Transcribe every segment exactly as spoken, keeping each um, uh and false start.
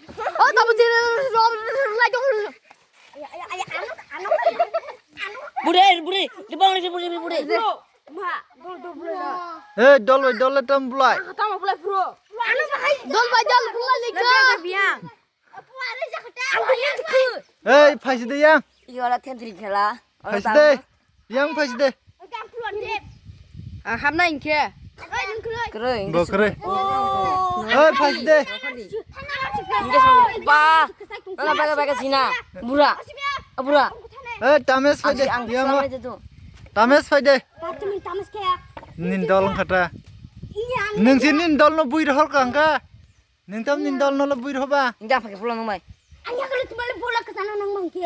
Oh, tamo tini rom lai dong. Bure, bure, di bang ni bure, bure. Eh, dol bai dol tam bulai. Dol bai dol bulai ni ka. Ei, phaisi de yang. Iyo la thentri khela. Phaisi de. Yang phaisi de. Ah, hamna inkhe. Kroi. Bo kroi. Ei, phaisi de. Inkhe ba. Ala baga baga sina. Bura. Ah, bura. Eh, tames phai de. Ang, ang yang. Tames phai de. Nin dol khata. Nung si nin dol no bui rohor ka angka. Nung tam nin dol no lo bui rohba. Inda phai pulang mai. Anya kalau cuma le bola ke sana nang mangke.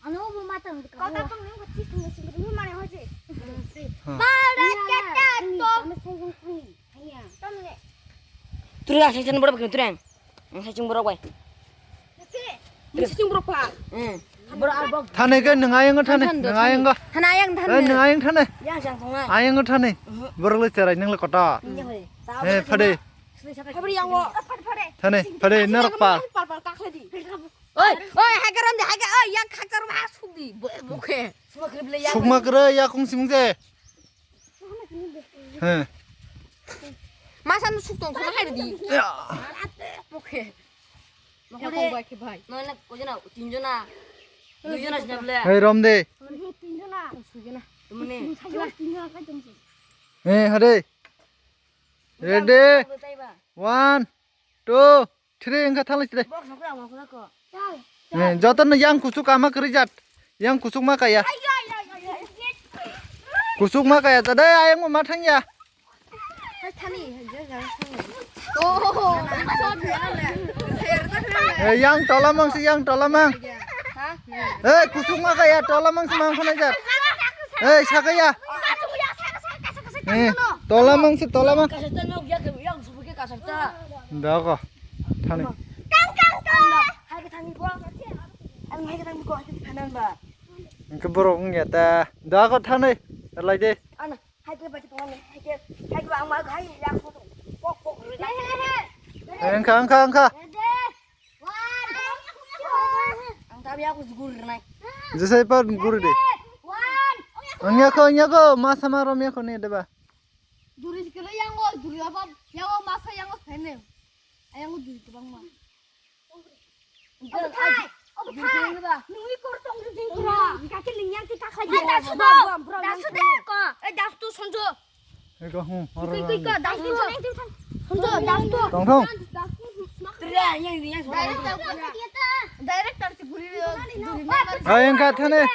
Ano bo mata. Kau tak pang nang kecil tunggu sini mana hoje. Para kita to. Turi asing sen bora pakai turang. Ang sacing borok bai. Ang sacing borok pa. Hmm. Borok ar bok. Thane ke nung ayang thane. Thane, nung ayang go. Thane ayang thane. Eh, nung ayang thane. Yang sang thong nai. Ayang thane. Mhm. Borok le cherai nung le kota. Iya, bai. Eh, phade. Phade yang wo. Phade, phade. Thane, phade, narok pa. Pal, pal, kakhle di. Oi, oi, hai karam di, hai ka, oi, yang hai karam ha suk di. Bo-, bokhe. Sukma kre, ya kung sing je. He. Masa no suk tong, suk hai di. Ya. Bokhe. Mokhe kong bai khe bai. No, na, ko jona, tin jona. Dui jona sina ble. Hei, rom de. Tin jona. Suk jona. Tumne. Tin jona kai tum. He, hade. Ready? One, two, three, wngkha thalai side. Box no kra, box no kra. Eh, joto no yang kuchuk ama kwrwi jat. Yang kuchuk ma kaya. Kuchuk ma kaya ta dai, ayang ma thang ya. Hai thani, hai je, hai thani. Oh, eh, yang tola mang si, yang tola mang. Ha? Eh, kuchuk ma kaya, tola mang si mang khonai jat. Eh, sakaya. Eh, tola mang si, tola mang. Kasarta nok yak, yak subuke kasarta. Dago. Thani. Kang, kang, kang. Hai ke thani ko. Ang hai ke thani ko, hai ke thani ba. Engke borok wngya ta. Dago thani. Lai de. Ana, hai ke ba ke thani, hai ke, hai ke ang ma hai yak ko. Kok, kok. Engkha, engkha, engkha. Ang tabi aku guru nai. Jesai pa guru de. Ang yako, ang yako, masa ma rom yako ne deba. Duri sikilo yango, duri apa, yango masa yango sene. Ayango duri kebang ma. Obo thai, obo thai. Nui kor tong duri kura. Kake ling yang ti kakhai. Dasu do. Dasu de ko. Eh, dasu sonjo. Eko, hmm, oro. Koi, koi, koi, dasu. Tong, tong. Director si guri, guri. Ayo, engkha thane.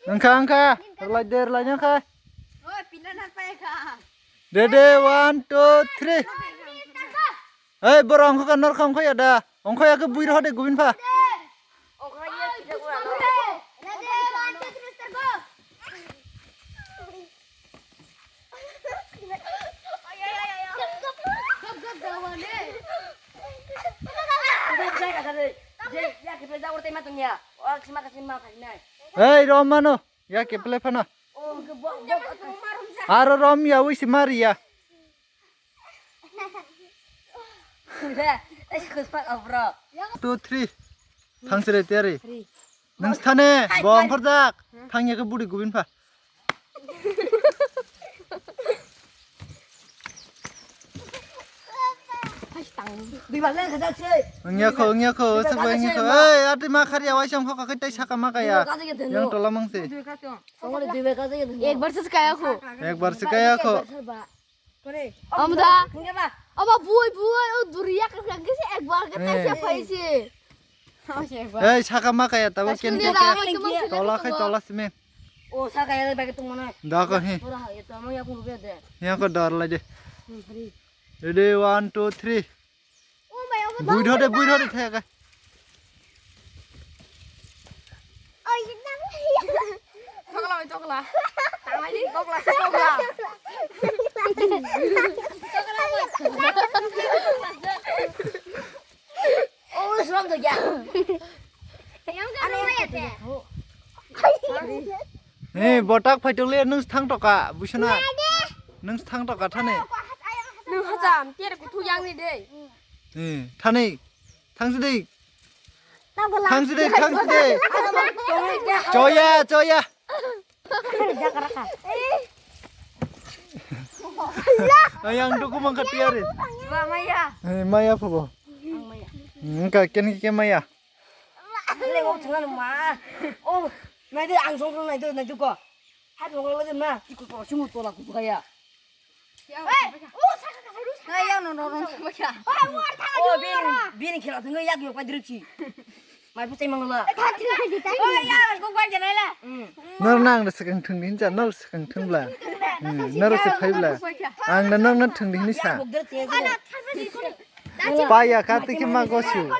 Engkha, engkha. Rwlai de, rwlai de, engkha. Ready, one, two, three. Hei, boro ongkha ka norkha ongkha ya da? Ongkha ya khe bui rohor de gubin pha. Hei, rom mano. Ya ke play phano. Aro rom ya wi si mari ya. Two, three. Thang sere tiyari. Nang sthane, bo ongkhorjak. Thang ya khe budi gubin pha. Wngya kho, wngya kho, wngya kho. Ei, ati ma khari ya, waisa ongkho kha khe tei saka ma kaya. Yang tola mang se. Ekbar se kaya kho. Ekbar se kaya kho. Amda. Aba bui bui o duriya ka kang kisi ekbar ka taisa paisi. Ei, saka ma kaya tabo ken ke. Tola khai tola sime. O saka ya bagi tung mana. Da ko he. Ya ko dar lai de. Ready, one, two, three. Bui dhode, bui dhode thaya ka. Tokla, tokla. Tokla, tokla. Oh, srom to ya. Yang kan ya te. Eh, botak phaitok le nung thang toka, buisana. Nung thang to ka thani. Nung hacham, tere kuthu yang ni de. Eh, thani. Thang sidi. Thang sidi, thang sidi. Choya, choya. Ayang duku mangka tiari. Ba maya. Eh, maya phobo. Ang maya. Engka ken ke maya. Le o thang ma. O, nai de ang song nai de nai de ko. Hai thong le ma. Iko ko simu tola ku kaya. Hey, o saka ka saru. Hai yang no no no no kaya. Oh, bin bin khela thang yak yok pa dirchi. Mai putai mangla. Nor nang da sakang thung din cha, nor sakang thung bla. Hmm, nor se phai bla. Ang da nor nang thung din sa. Paya ka te ke ma gosu.